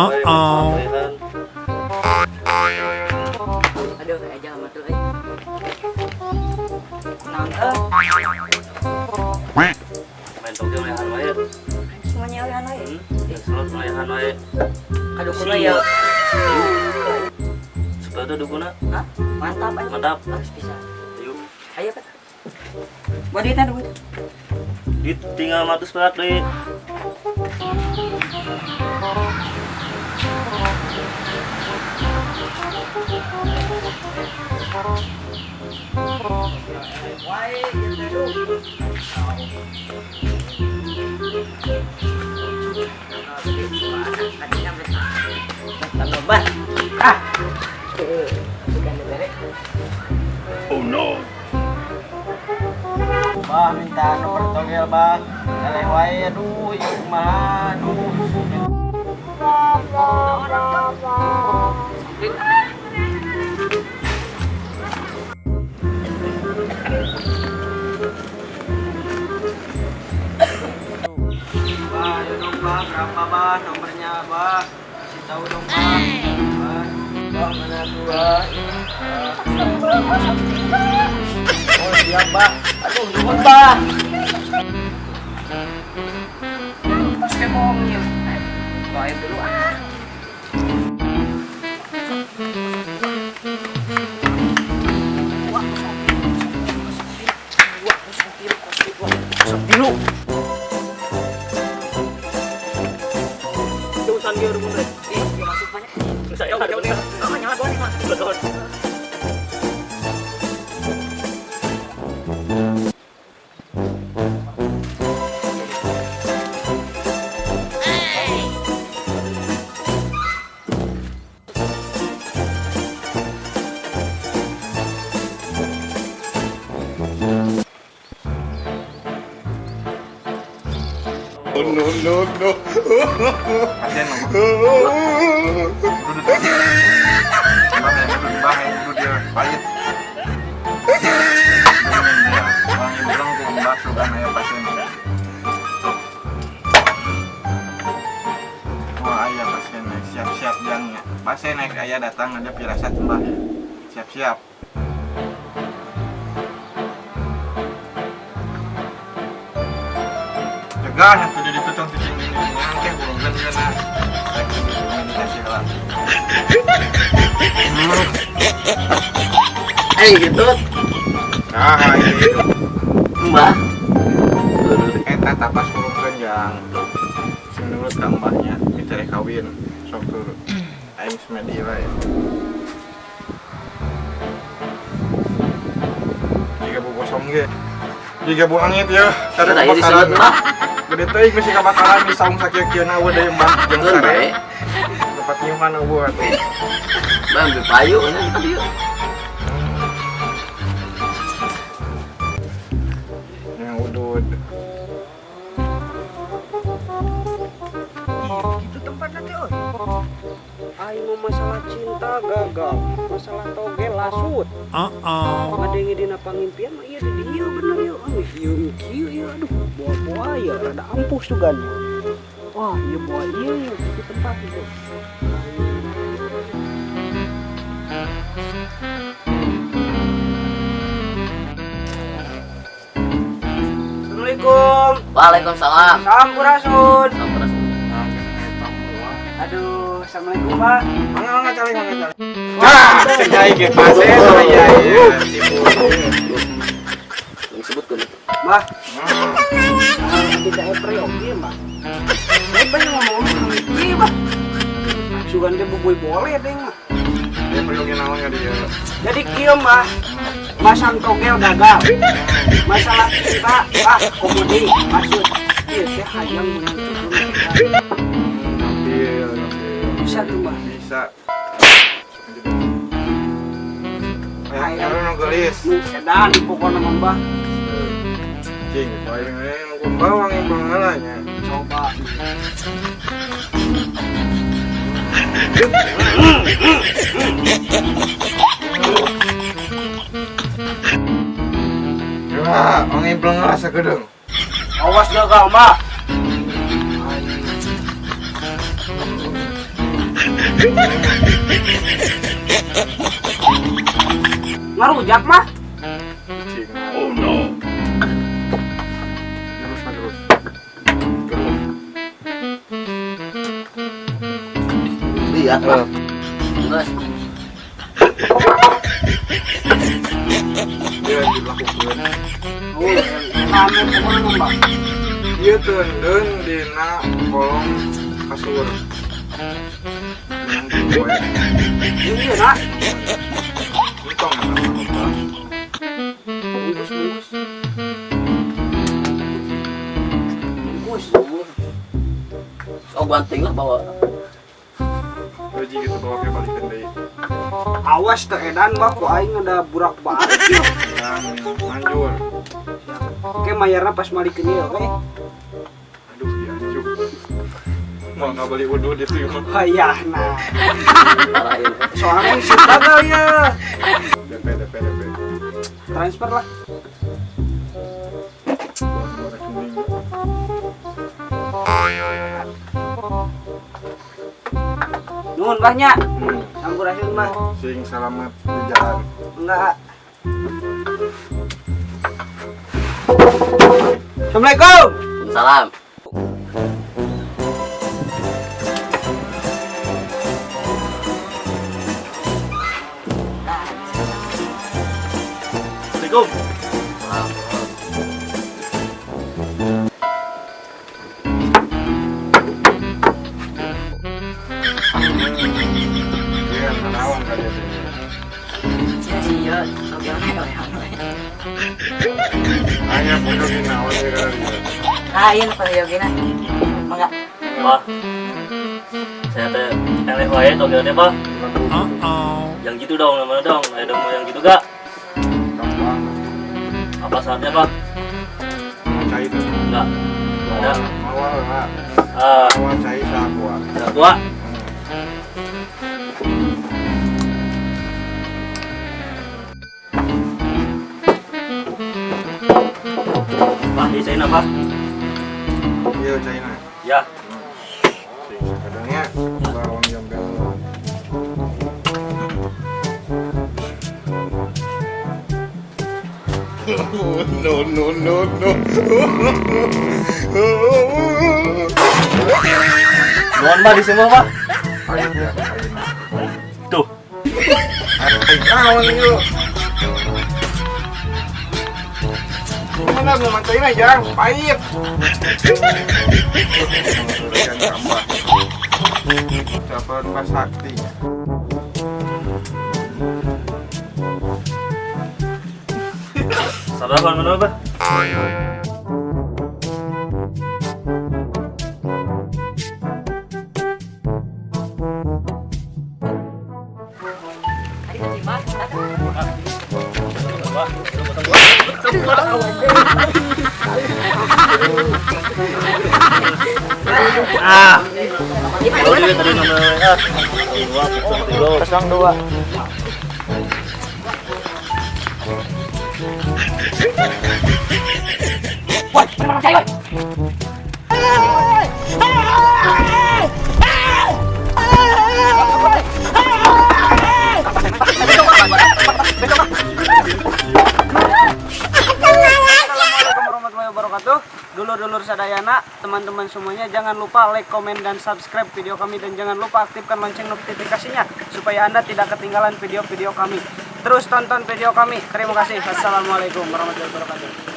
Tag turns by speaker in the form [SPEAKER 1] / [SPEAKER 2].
[SPEAKER 1] Uh-oh.
[SPEAKER 2] Aduh, aja sama tuh euy. Naon euy?
[SPEAKER 3] Main togel lehan wae.
[SPEAKER 2] Semuanya euy wae.
[SPEAKER 3] Slot lehan wae.
[SPEAKER 2] Kadukuna ya.
[SPEAKER 3] Supaya tuh dukuna.
[SPEAKER 2] Hah? Mantap anjing.
[SPEAKER 3] Mantap.
[SPEAKER 2] Harus bisa.
[SPEAKER 3] Yuk.
[SPEAKER 2] Ayo kan. Buat duitnya duit.
[SPEAKER 3] Duit tinggal 500 perak deui.
[SPEAKER 2] Tambah. Ah.
[SPEAKER 1] Oh no.
[SPEAKER 4] Bah, minta nomor togel, bah. Eleh wae, aduh, ieu kumaha, aduh. Bah, ayo dong, bah, berapa, bah, nomornya, bah? Kasih tahu dong, bah. Bah, bah, mana tuh, bah? Oh, siap, bah. Aduh, nuhun, bah.
[SPEAKER 2] Terus kayak bohongin. Bawa air dulu ah. 2 0 3 0 2 0 3 0 3.
[SPEAKER 3] Urusan ge urung teh.
[SPEAKER 2] Ih, dia masuk banyak.
[SPEAKER 3] Saya jauh nih.
[SPEAKER 2] Oh, nyala gua nih, Mas.
[SPEAKER 3] Betul.
[SPEAKER 1] Oh no no no.
[SPEAKER 4] Pasien mah. Bah, ya, kudu dia pahit. Bang, ibu bilang ke Mbah sugan aya pasien. Wah, aya pasien naik siap-siap jangnya. Pasien naik aya datang ada pirasat Mbah ya. Siap-siap. Cegah atuh di ditu tong cicing di ditu engke hurungkeun ieu na. Rek komunikasi heula.
[SPEAKER 3] Eh gitu.
[SPEAKER 4] Nah, ieu.
[SPEAKER 3] Mbah.
[SPEAKER 4] Eta tapas hurungkeun jang. Sing nurut ka mbahnya mita kawin. Sok turut. Aing semedi wae. Jika bu kosong ge. Jika bu angit ya, kada
[SPEAKER 3] Nah, ieu
[SPEAKER 4] kebakaran.
[SPEAKER 3] disebut mah.
[SPEAKER 4] Gede teuing mesti kebakaran di saung sakieu-kieuna eueuh deui mbah jeung
[SPEAKER 3] Betul,
[SPEAKER 4] sare.
[SPEAKER 3] bae.
[SPEAKER 4] Tempat nyiuhan eueuh atuh.
[SPEAKER 3] Mbah ambil payu nya tadi yuk.
[SPEAKER 4] Yang udud.
[SPEAKER 5] Ih, gitu tempatnya teh euy. Aing mau masalah cinta gagal, masalah togel lasut.
[SPEAKER 1] Uh-oh.
[SPEAKER 5] Ngadenge dina pangimpian mah ieu di dieu bener ieu. Euy, ieu kieu ieu aduh, boa-boa ya rada ampuh sugan. Wah, ieu boa ieu ieu di tempat itu. Assalamualaikum.
[SPEAKER 3] Waalaikumsalam.
[SPEAKER 5] Sampurasun.
[SPEAKER 3] Sampurasun.
[SPEAKER 5] Aduh, assalamualaikum, Pak.
[SPEAKER 4] Mangga mangga caling mangga caling. Ah, sejai ge pasien aya ieu tipu.
[SPEAKER 3] Yang sebutkeun itu.
[SPEAKER 5] Mbah, tidak epre oke, Mbah. Saya ngomong kieu, Mbah. Sugan teh bubuy boleh deh, mah.
[SPEAKER 4] Dia perlu naon ka dieu.
[SPEAKER 5] Jadi kieu, Mbah. Masang togel gagal. Masalah cinta, ah, komodi maksud. Ieu teh hayang menang cucu.
[SPEAKER 4] Ngambil, ngambil.
[SPEAKER 5] Bisa tuh, Mbah.
[SPEAKER 4] Bisa. Hayang nu geulis.
[SPEAKER 5] Nu edan pokona mah, Mbah.
[SPEAKER 4] Cing, paling we nu bawang yang pangalanya.
[SPEAKER 5] Coba.
[SPEAKER 4] Ya, orang impleng rasa gedeng.
[SPEAKER 5] Awas gagal, Mbah. Ngarujak mah.
[SPEAKER 4] Cicing.
[SPEAKER 1] Oh no.
[SPEAKER 4] Terus mah terus. Terus.
[SPEAKER 3] Lihat, Pak. Terus.
[SPEAKER 4] Dia dilakukan.
[SPEAKER 5] Oh, rame pokoknya Mbak.
[SPEAKER 4] Ieu teundeun dina kolong kasur. Menang di poe.
[SPEAKER 5] Iya, nak.
[SPEAKER 4] Entong eta mah, Pak.
[SPEAKER 5] Bungkus, bungkus. Bungkus.
[SPEAKER 3] Oh, banting lah bawa.
[SPEAKER 4] Gaji gitu bawa ke balikan deui.
[SPEAKER 5] Awas teu edan bah ku aing ada burak balik yeuh.
[SPEAKER 4] Yang manjur.
[SPEAKER 5] Oke, mayarna pas malikeun ieu, oke?
[SPEAKER 4] Aduh, dianjuk. Mau nggak beli udud itu ya mah.
[SPEAKER 5] Hayah nah.
[SPEAKER 3] Marahin.
[SPEAKER 5] Soalnya sih gagal ya.
[SPEAKER 4] DP DP DP.
[SPEAKER 5] Transfer lah.
[SPEAKER 4] Bawa semua rekening.
[SPEAKER 5] Nuhun bah nya. Sampurasun bah.
[SPEAKER 4] Sing selamat di jalan.
[SPEAKER 5] Enggak. Assalamualaikum.
[SPEAKER 3] Salam.
[SPEAKER 6] Assalamualaikum.
[SPEAKER 4] Iya, menawan kali ya.
[SPEAKER 2] Sia-sia, oke oke.
[SPEAKER 4] Hanya bodoh naon ya kali ya.
[SPEAKER 2] Lain payogina. Mangga.
[SPEAKER 6] Pak, saya teh eleh wae togelnya Pak.
[SPEAKER 1] Uh-oh.
[SPEAKER 6] Yang gitu dong, namanya dong. Ayo dong mau yang gitu gak?
[SPEAKER 4] Gampang.
[SPEAKER 6] Apa saatnya Pak?
[SPEAKER 4] Mau cai itu.
[SPEAKER 6] Enggak. Enggak ada.
[SPEAKER 4] Awal lah.
[SPEAKER 6] Ah,
[SPEAKER 4] Awal cai sakua.
[SPEAKER 6] enggak tua. Pak, di China Pak.
[SPEAKER 4] Iya, China.
[SPEAKER 6] Ya,
[SPEAKER 4] Sing sakadangnya bawang jambel.
[SPEAKER 1] No, no, no, no.
[SPEAKER 6] Mohon Pak di semua Pak.
[SPEAKER 4] Ayo ya, ayo.
[SPEAKER 6] Tuh.
[SPEAKER 4] Ayo naon yuk. Mana mau mancing aja, pahit. Dapat Pak Sakti.
[SPEAKER 6] Sabar Pak, mana Pak?
[SPEAKER 2] Tadi kecil
[SPEAKER 6] Ah. Tadi nomor 2
[SPEAKER 5] 02.
[SPEAKER 2] Woi, mana cai woi.
[SPEAKER 5] Assalamualaikum warahmatullahi wabarakatuh. Dulur-dulur sadayana, teman-teman semuanya jangan lupa like, komen, dan subscribe video kami dan jangan lupa aktifkan lonceng notifikasinya supaya Anda tidak ketinggalan video-video kami. Terus tonton video kami. Terima kasih. Assalamualaikum warahmatullahi wabarakatuh.